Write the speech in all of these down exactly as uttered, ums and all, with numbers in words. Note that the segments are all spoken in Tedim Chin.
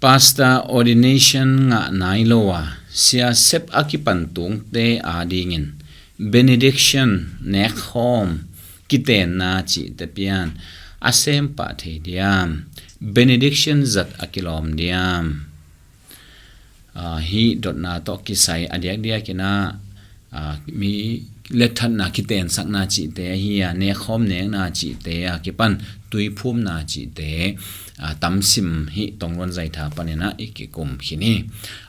Pastor ordination ngah nai lo a, siasep a kipan tungte adingin benediction, nekkhawm, kitenna cihte pian a sem pah thei diam? Benediction zat a kilawm diam? Aa, hih dotna tawh kisai a diakdiakin ah, aa, mi letthatna, kitensakna cihte ahi a, nekkhawm nekna cihte a kipan tuiphumna cihte, aa, tamsim hih tongluan zaitha panin ah i kikum khin hi.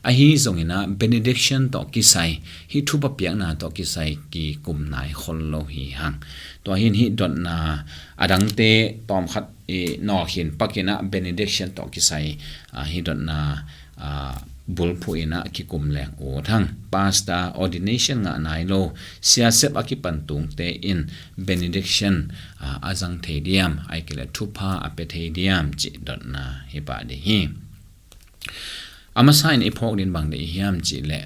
Ahi zongin ah benediction tawh kisai, hih thupha piakna tawh kisai kikum nai khol lo hi hang. Tua hi in hih dotna a dangte tawmkhat i nawlkhin pakin ah benediction tawh kisai, aa, hih dotna, aa, bulphuh in ah kikum leng ut hang. Pastor ordination ngah nai lo, siasep a kipan tungte in benediction, aa, a zang thei diam, ahih kei leh thupha a pia thei diam cih dotna hi pah ding hi. A masa in i phawk ding bang deih hiam cih leh,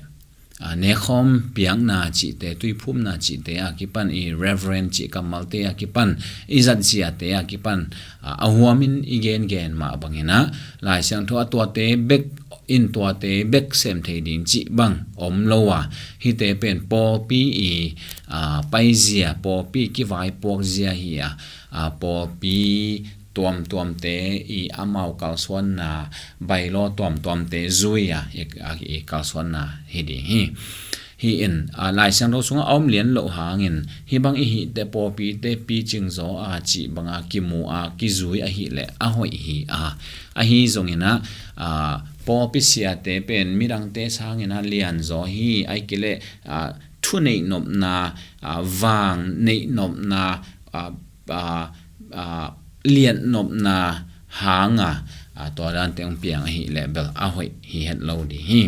aa, nekkhawm piakna cihte, tuiphumna cihte a kipan, i Reverend cih kammalte a kipan i zatziate a kipan, aa, a huamin i gengen mah bangin ah Lai Siangtho ah tuate bek in tuate bek sem thei ding cih bang om lo a, hihte pen pawlpi i, aa, paizia, pawlpi kivaipuakzia hi a, aa, pawlpi tuamtuamte i amau kalsuanna, bylaw tuamtuamte zui a i, a i kalsuanna hi ding hi. Hih in, aa, Lai Siangtho sungah a om lian loh hangin hih bang i hihte pawlpite picing zaw a cih banga kimu a kizui ahih leh a hoih hi a, ahi zongin ah, aa, pawlpi siate pen midangte sangin ah lianzaw hi, ahih kei leh, aa, thu neihnopna, aa, vang neihnopna, aa, aa, aa, liannopna hanga, aa, tua dante hong piang ahih leh bel a hoih hi het lo ding hi.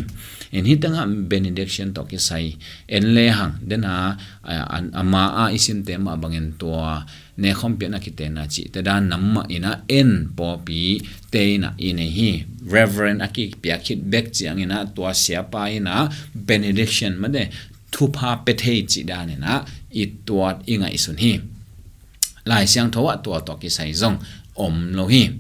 In hih tengah benediction tawh kisai en lehang, dena, aa, an, a ma a i simte mah bangin tua nekkhawm piakna kitenna cihte dan nam mah in ah en pawlpite in ah i nei hi. Reverend a kipiak khit bek ciangin ah tua siapa in ah benediction mate thupha pia thei cih dan in ah i tuat i ngaihsun hi. Lai Siangtho ah tua tawh kisai zong om lo hi.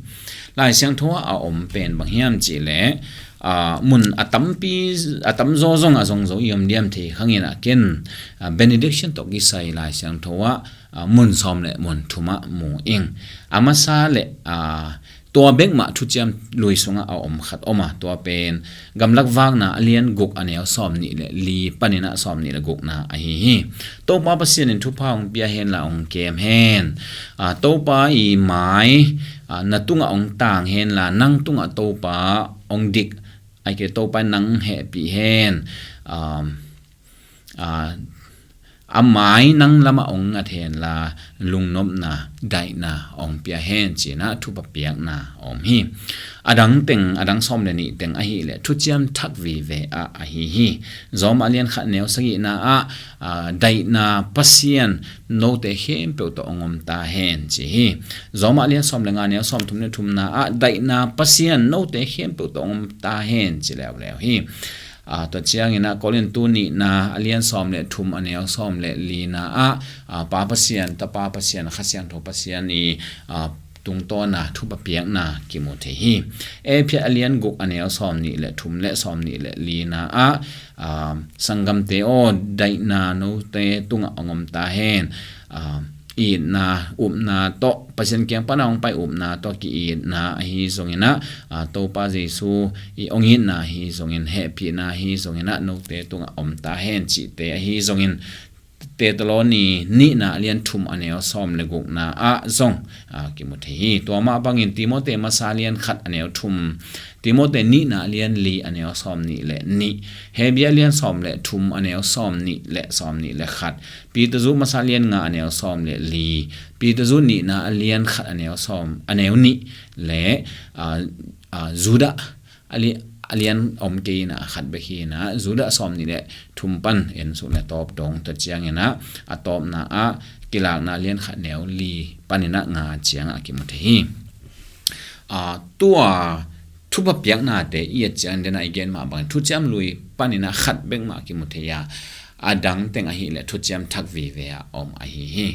Lai Siangtho ah a om pen bang hiam cih leh, aa, mun a tampi, a tamzaw zong a zong zo i om diam thei khang in ah ken, aa, benediction tawh kisai Lai Siangtho ah, aa, mun sawm le mun thum ah mu ing. A masa le, aa, tua bek mah Thuciam Lui sungah a om khat om a, tua pen Gamlak Vakna a lian guk a neu sawm nih le li panin ah sawm nih le gukna ahi hi. Topa Pasian in thupha hong pia hen la hong kem hen. Aa, Topa i mai, aa, na tungah hong tang hen la, nang tungah Topa hong dik, ahih kei leh Topa in nang hehpih hen. Aa, aa, a mai nang lamah hong ngat hen la, lungnopna, daihna hong pia hen ci-in ah thupha piakna a om hi. A dang teng, a dang sawm le nih teng ahih leh Thuciam Thak vive ah ahi hi. Rom a lian khat neu sagihna ah, aa, daihna Pasian note khempeuh tawh hong om ta hen ci hi. Rom a lian sawm le nga neu sawm thum le thumna ah daihna Pasian note khempeuh tawh hong om ta hen ci leuleu hi. Aa, tua ciangin ah Korintu nihna a lian sawm le thum a neu sawm le lina ah, aa, Pa Pasian, Tapa Pasian, Kha Siangtho Pasian i, aa, tungtawna thupha piakna kimu thei hi. Efesa a lian guk a neu sawm nih le thum le sawm nih le lina ah, aa, sanggamte aw, daihna note tungah hong om ta hen. Aa, itna, upna tawh, Pasian kiang pana hong pai upna tawh ki-itna ahi zongin ah, aa, Topa Jesu i hong itna ahi zongin, hehpihna ahi zongin ah, note tungah om ta hen cihte ahi zongin, Thessaloni nihna a lian thum a neu sawm le gukna ah zong, aa, kimu thei hi. Tua mah bangin Timote masa a lian khat a neu thum, Timote nihna a lian li a neu sawm nih le nih, Hebru a lian sawm le thum a neu sawm nih le sawm nih le khat, Peter zu masa a lian nga a neu sawm le li, Peter zu nihna a lian khat a neu sawm, a neu nih le, aa, aa, Judah a li-, a lian om kei in ah khat bek hi in ah, Judah sawm nih le thum pan en suk le tawp dong, tua ciangin ah a tawpna ah Kilakna a lian khat neu li panin ah nga ciangah kimu thei hi. Aa, tua thupha piaknate i et ciang dena i gen mah bangin Thuciam Lui panin ah khat bek mah kimu thei a, a dang teng ahih leh Thuciam Thak vive ah om ahi hi.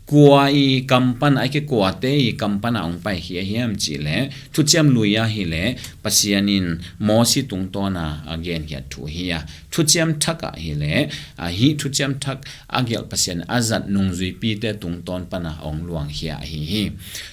kua i kam pana, a kikuate i kam pana hong paikhia hiam cihleh, Thuciam Lui ah hileh Pasian in Mosi tungtawna a genkhiat thu hi a, Thuciam Thak ah hileh, a, hih Thuciam Thak a gelh Pasian a zat nungzuipite tungtawn pana hong luangkhia ahi hi.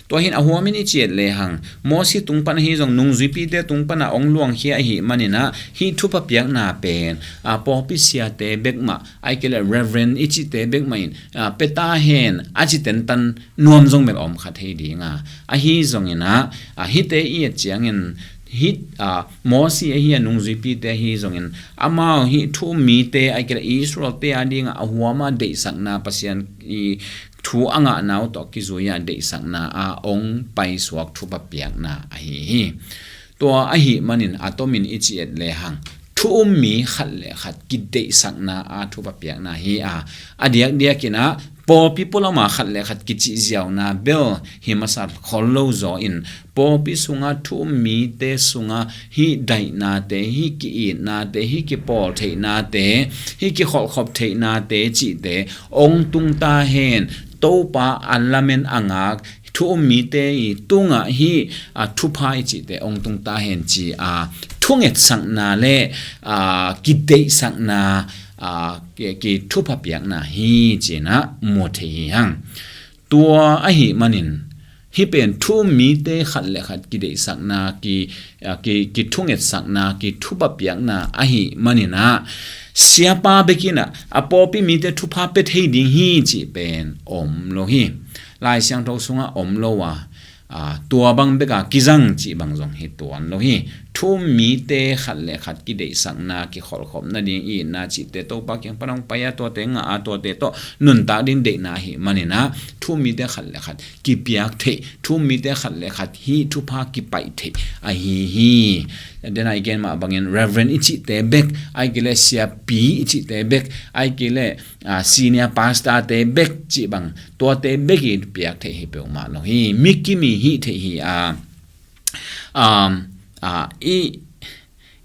Tua hin a huamin i ciat lehang, Mosi tung pana hi zong nungzuipite tung pana hong luangkhia ahi maninah, hih thupha piakna pen, a, pawlpi siate bekmah, ahih kei leh Reverend i cihte bekmah in, a, pia ta hen, a ci tentan nuam zong bel om kha thei dinga. Ahi zonginah, a, hihte i et ciangin, hih, a, Mosi ahi a nungzuipite ahi zongin, amau hih thu-um mite, ahih kei leh Israelte a dinga a huama deihsakna, Pasian i thu a ngahna uh tawh kizui-a deihsakna a hong paisuak thupha piakna ahi hi. Tua ahi manin a tomin i ci et lehang, thu-um mi khat le khat kideihsakna a thupha piakna hi a, a diakdiakinah pawlpi pulama khat le khat kicih ziauna bel hi masa khol lo zaw in, pawlpi sunga thu-um mite sunga hih daihnate, hih ki-itnate, hih kipawltheihnate, hih kikholhkhop theihnate cihte hong tung ta hen. Topa a lamen a ngak thu-um mite i tungah hih, a, thupha i cihte hong tung ta hen ci a, thungetsakna le, a, kideihsakna, a, ki, kithupha piakna hi cinah mu thei hi hang. Tua ahi manin, hih pen thu-um mite khat le khat kideihsakna, ki, a, ki, kithungetsakna, kithupha piakna ahi maninah, siapa bekinah a pawlpi mite thupha pia thei ding hi cih pen om lo hi. Lai Siangtho sungah om lo a, a, tua bang beka kizang cih bang zong hi tuan lo hi. Thu-um mite khat le khat kideihsakna, kikholhkhop nading i itna cihte Topa kiang pan hong pai a, tuate ngah a, tuate tawh nuntak ding deihna ahi maninah, thu-um mite khat le khat kipiak theih, thu-um mite khat le khat hih thupha kipaih theih ahi hi. Dena i gen mah bangin Reverend i cihte bek, ahih kei leh siapi i cihte bek, ahih kei leh, a, senior pastorte bek cih bang, tuate bek i piak theih hi peuhmah lo hi. Mi kim i hih theih hi a, um, a, i,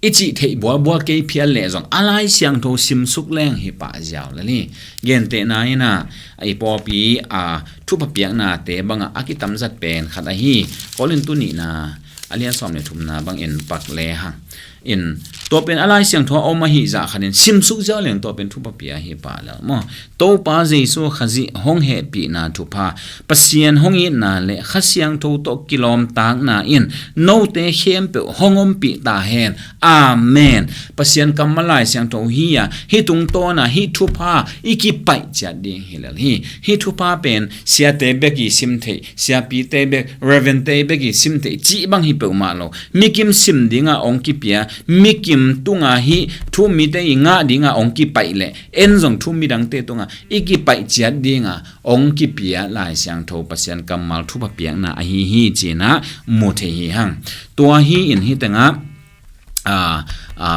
i cih theih bualbual kei phial leh zong a Lai Siangtho simsuk leng hi pah ziau lel hi. Gentehna inah, i pawlpi, a, thupha piaknate bangah a kitamzat pen khat ahi, Korintu nihna a lian sawm le thumna bang en pak lehang in, tua pen a Lai Siangtho a om ahi zah khatin simsuk ziau leng tua pen thupha pia hi pah lel maw. Topa Jesu Khazih hong hehpihna thupha, Pasian hong itna le Kha Siangtho tawh kilawmtakna in note khempeuh hong ompih ta hen. Amen. Pasian kammal Lai Siangtho hi a, hih tungtawna hih thupha i kipaih ciat ding hi lel hi. Hih thupha pen siate bek i sim theih, siapite bek, Reverendte bek i sim theih cih bang hi peuhmah lo. Mi kim sim dinga hong kipia, mi kim tunga hih thu-um mite i ngah dinga hong kipaih leh, en zong thu-um midangte tunga i kipaih ciat dinga hong kipia Lai Siangtho Pasian kammal thupha piakna ahi hi cinah mu thei hi hang. Tua hi in hih tengah, a, a,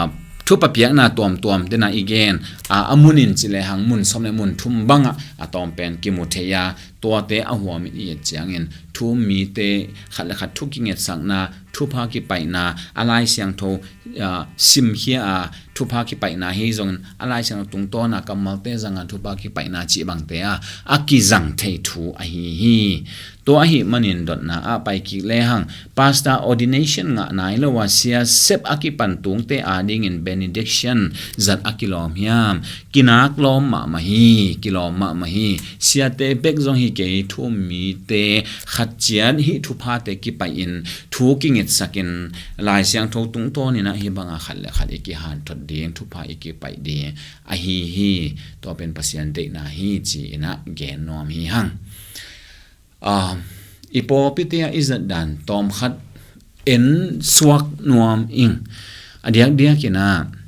thupha piakna tuamtuam dena i gen, a, a munin ci lehang mun sawm le mun thum bangah a tawm pen kimu thei a, tuate a huamin i et ciangin thu-um mite khat le khat thu kingetsakna, thupha kipaihna, a Lai Siangtho, a, simkhia a thupha kipaihna hi zongin a Lai Siangtho tungtawna kammalte zanga thupha kipaihna cih bangte a, a kizang thei thu ahi hi. Tua ahi manin dotna ah pai kik lehang, pastor ordination ngah nai lo a sia sep a kipan tungte adingin benediction zat a kilawm hiam? Kinak lawm mahmah hi, kilawm mahmah hi. Siate bek zong hi kei, thu-um mite khat ciat hih thuphate kipaihin thu kingetsakin Lai Siangtho tungtawninah hih banga khat le khat i kihanthot ding, thupha i kipaih ding ahi hi. Tua pen Pasian deihna hi ci-inah gen nuam hi hang. A, i pawlpite ah i zatdan tawmkhat en suak nuam ing. A diakdiakinah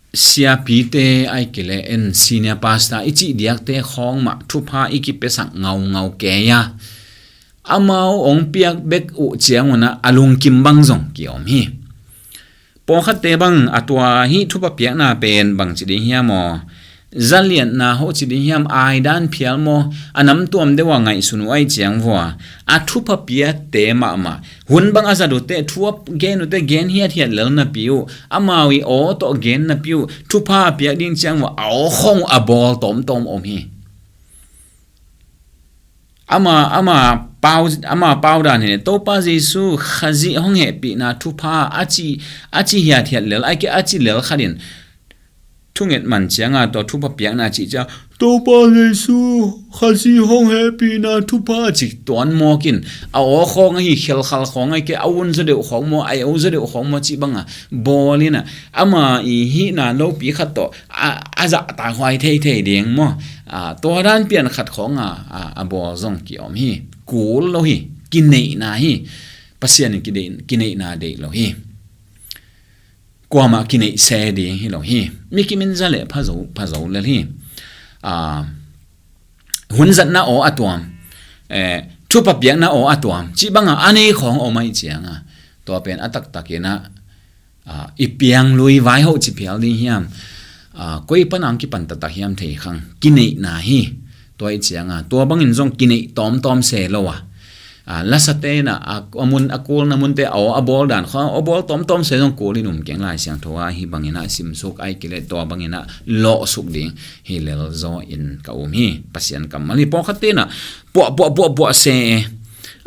siapite ahih kei leh en senior pastor i cih diakte khawng mah thupha i kipiasak ngaungau kei a, amau hong piak bek uh ciangunah a lungkim bang zong kiom hi. Pawlkhatte bang a tua hih thupha piakna pen bangci ding hiam aw? zaliatna hoh ci ding hiam, aidan phial maw, a namtuam deuh a ngaihsun uh ahih ciang vua, a thupha piakte mahmah, hun bang a zat uh teh, thu a gen uh teh, gen hiathiat lel napi uh, amau i aw tawh gen napi uh, thupha a piak ding ciang vua a aw khawng uh a bawl tawmtawm om hi. Ama, ama pau, ama pau dan hi. Topa Jesu Khazih hong hehpihna thupha a ci, a ci hiathiat lel, a ki a ci lel khat in thunget man cianga tua thupha piakna cih ciang, Topa Jesu Khazih hong hehpihna thupha a ci tuan mawk in, a aw khawng ahi, khelkhal khawng ahi, ke a un zaw deuh khawng maw, a eu zaw deuh khawng maw cih banga bawl in a, ama i hihna lopi khat tawh a, a zahtak huai theithei ding maw? A, tua dan pian khat khawng a, a, a bawl zong kiom hi. Kul lo hi. Kineihna hi. Pasian in kideih, kineihna deih lo hi. Kuamah kineih se ding hi lo hi. Mi kimin za leh pha zo, pha zo lel hi. A, hun zatna aw a tuam, eh, thupha piakna aw a tuam cih banga a nei khawng om ahih cianga, tua pen a taktakin a, a, i piang lui vai hoh ci phial ding hiam? A, koi pana ang kipan taktak hiam thei khang, kineihna hi. Tua ahih cianga tua bangin zong kineih tawmtawm se lo a, a, lasate in a, a, a mun, a kulna munte aw a bawl dan khawng, a bawl tawmtawm se zong kul in um keng. Lai Siangtho a hih bangin a simsuk ahih kei leh tua bangin a lawhsuk ding hi lel zaw in ka um hi. Pasian kammal hi. Pawlkhatte in a puah, puah, puah, puah se e.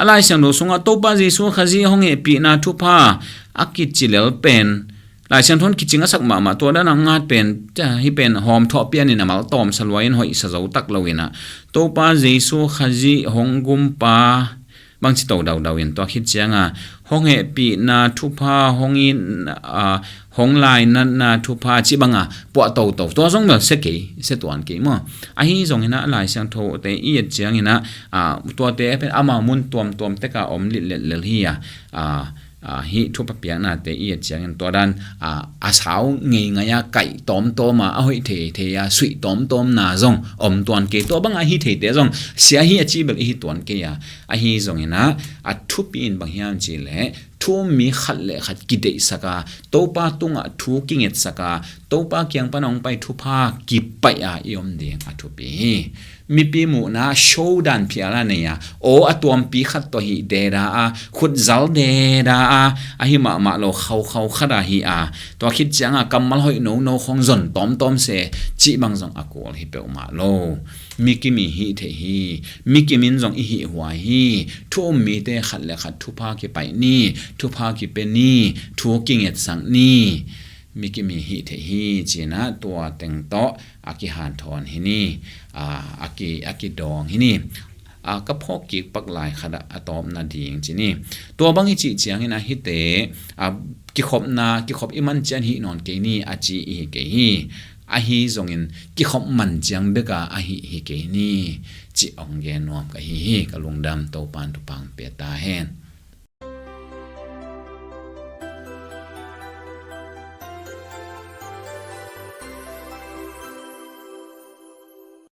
A Lai Siangtho sungah Topa Jesu Khazih hong hehpihna thupha a kici lel pen, Lai Siangtho in kicing a sak mahmah, tua dan a ngat pen, cia, hih pen hawm thuah pian in a mal tawm sa lua in hoih sa zo tak lo in a, Topa Jesu Khazih hong gumpa bangci to daudau in, tua khit cianga hong hehpihna thupha, hong in, a, hong lainatna thupha cih banga puah toto. Tua zong bel se kei, se tuan kei maw? Ahi zongin a Lai Siangthote i et ciangin a, a, tuate pen ama mun tuamtuam teka om litlet lel hi a, a, a, hih thupha piaknate i et ciangin tua dan, a, a sau ngeingai a, kaih tawmtawm a, a hoih theithei a, suih tawmtawmna zong om tuan kei. Tua banga hi theite zong sia hi a ci bel i hi tuan kei a. Ahi zongin a, a thupi in bang hiam cih leh, thu um mi khat le khat kideihsak a, Topa tungah thu kingetsak a, Topa kiang pana hong pai thupha kipaih a i om ding a thupi hi. Mipi muhna show dan phial a nei a, aw a tuampi khat tawh hih deda a, khut zal deda a, ahi mahmah lo khaukhau khat a hih a, tua khit cianga kammal hoih nono khawng zon tawmtawm se cih bang zong a kul hi peuhmah lo. Mi kim i hih theih hi. Mi kim in zong i hih huai hi. Thu um mite khat le khat thupha kipaih ni, thupha kipia ni, thu kingetsak ni. Mi kim i hih theih hi, ci-in a tua teng tawh a kihanthawn hi ni, a, a ki, a kidawng hi ni. A, ka phawk kik pak lai khat ah a tawpna ding ci ni. Tua bang i cih ciangin a hihte, a, kikhopna, kikhop i man ciang hih nawn kei ni a ci i hi kei hi. Ahi zongin kikhop man ciang bek a a hih hi kei ni, cih hong gen nuam ka hi hi. Ka lungdam. Topa'n thupha hong pia ta hen.